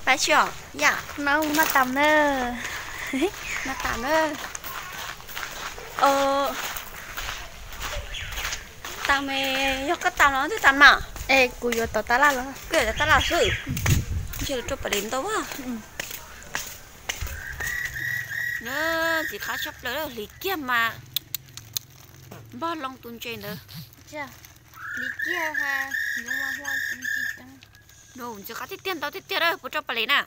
Pab sio, yam no mas tas na. Mas tas na. Tab mas yog koj tas los twb tas mas. Es kuv yuav tau tab laj los? Koj yuav tau tab laj xwb. Ntshe rau pam li ntau a. Txiv qab tshaj plaws, hliv kiag mas npog loo tus ntses ntawd. Hliv kiag ha, yuav mas hua tus ntses. Txiv qab tiag tiag ntau tiag tiag, puas rau pam li na?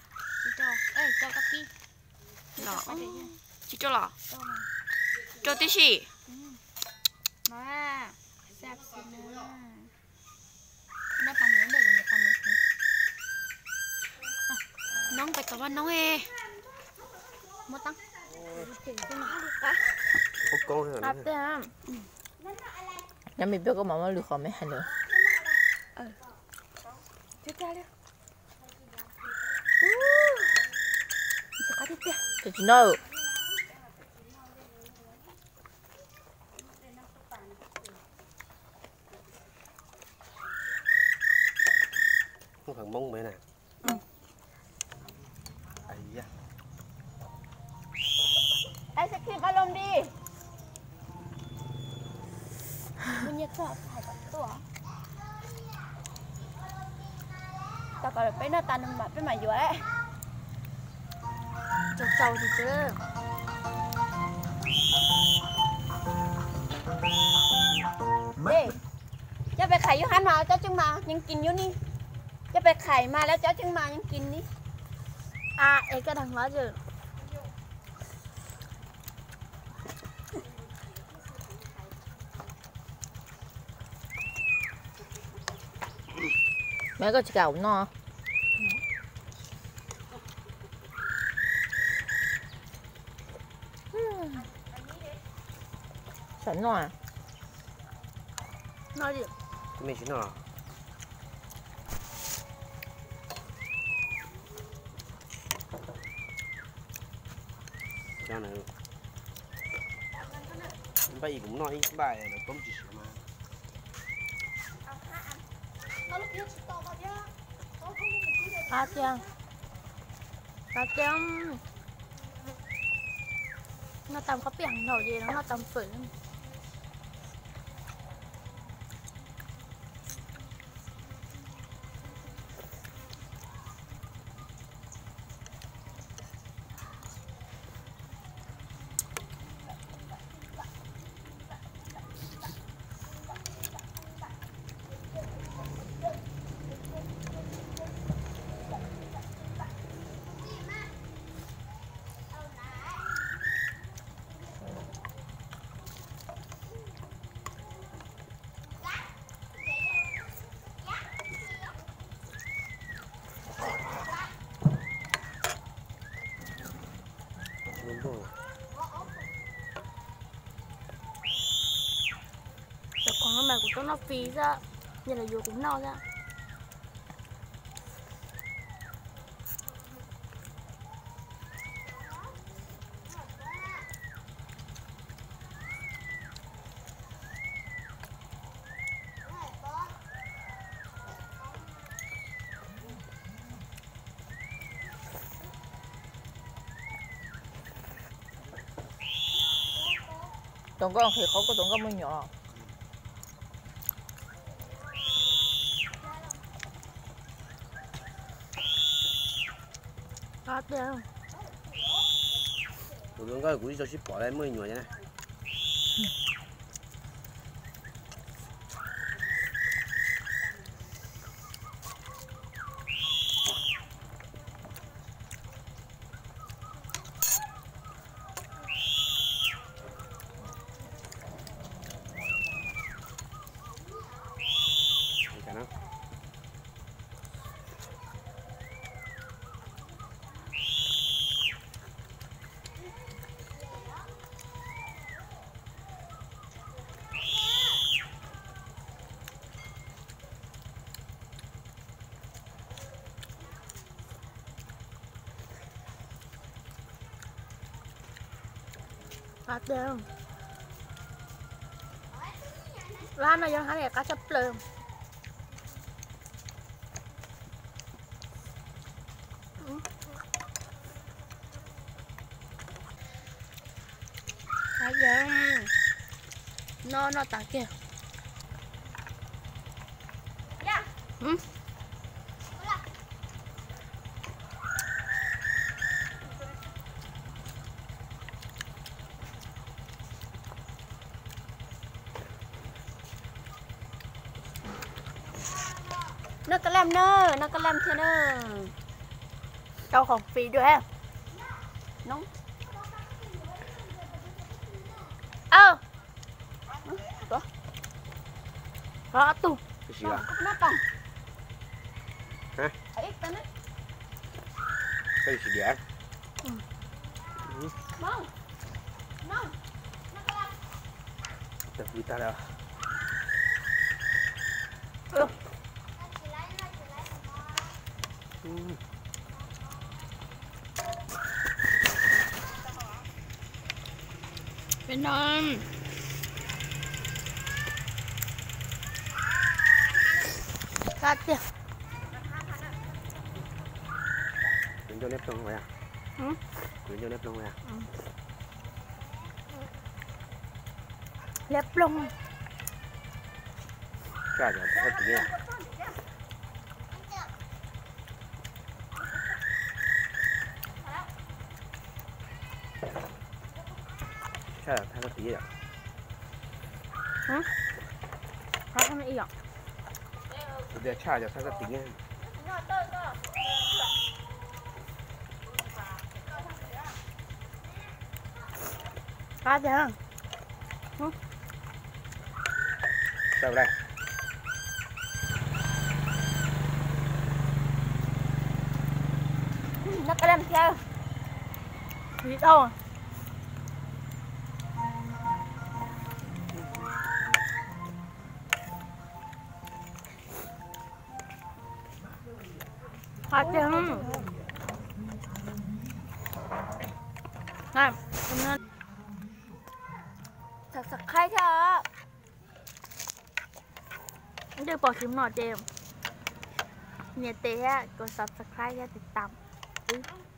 Tsis rau los? Rau tib si. Noob pais tom vaj noob. Nyob me peb koj mam muab lwm qhov me hais lawm. Tsis no. Hmoob na. Tau kom peb noj tas no mas peb mam yuav. Tsaus tsaus tis tsev. Coj pes khais yub hab mas cov tseeb mas yeej kis yub ni. Coj pes khais mas lawv cov tseeb mas yeej kis ni. A, es koj dag hov. Mas koj tsis kam ua noj. Xav noj. Mej tsis noj. Npaj ib kuv noj ib npaj lawv poob tsis siav mas. Qab tiag, qab tiag. Noj tas koj piaj heev dhau ces noj tas fawm. Cov khoom no mas kuv tuaj noj fri xwb, yog lawv yuav kuv noj xwb. Tus nkauj nqhis qhov koj tus nkauj muaj nyuam. Kuv tus nkauj kuv ib txoj sib pom muaj nyuam na. Lab no yog hab qab tshaj plaws. No noj tas kiag. Noj kab lam na, noj kab lam thiab na. Rau khẩu vị dua ha. Nóng. Ơ. Có tus. Cái gì à? Nó còn. Hả? Ở ít tên đấy. Cái gì vậy? Ừ. Nóng. Nóng. Nó có lam. Tao vui tao đâu. Peb no. Qab tiag. Kuv nco liab ploog a. Kuv nco liab ploog a. Liab ploog. Tshaj yog thaj tib. Tshaj yog thaj tib yom. Kuv tias tshaj yog thaj tib. Qab tiag. Tau lawm. Noj kab lam thiab. Vis dhau. Qab tiag. Subscribe thiab. Leej twg pom stream no ces nias tes thiab kov subscribe thiab tiv tam wb.